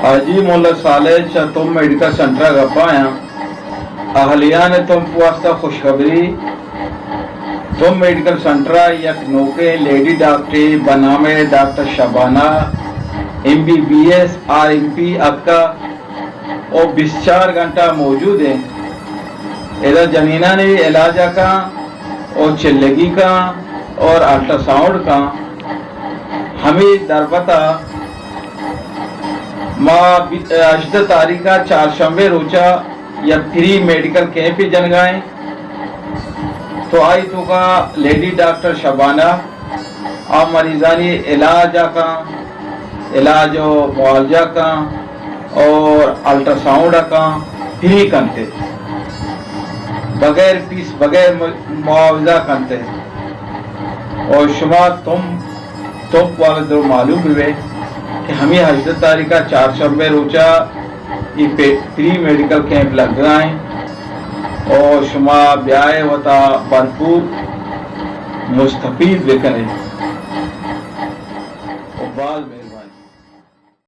حاجی ملا صالح چہ تمب میڈیکل سنٹر ءَ گپ ءَ آں۔ اہلیان تمب واسطہ خوشخبری، تمب میڈیکل سنٹر ءَ یک نوکیں لیڈی ڈاکٹرے بہ نام ءَ doctor Shabana, M B B S, R M P اتکا او بیست چار گھنٹہ موجود ایں۔ ادا جنینانی علاج ءَ کاں او چلگی کاں اور الٹراساؤنڈ کاں۔ ہمے دربت ءَ ما بی-، ہژدہ تاریخ ءَ چارشنبے روچ ءَ یک فری میڈیکل کیمپے جنگا ایں۔ تو آئی توکا لیڈی ڈاکٹر شبانہ آ مریضانی علاج ءَ کاں، علاج و معالجہ کاں اور الٹراساؤنڈ ءَ کاں، فری کنتے، بغیر فیس، بغیر م-، معاوضہ کنتے۔ اور شما تمب، تمب والا درو معلوم بہ بے کہ ہمے ہژدہ تاریخ ءَ چارشنبے روچ ءَ اے پے-، فری میڈیکل کیمپ لگا ایں اور شما بیائے وتا بھرپور مستفید بکنے۔ و باز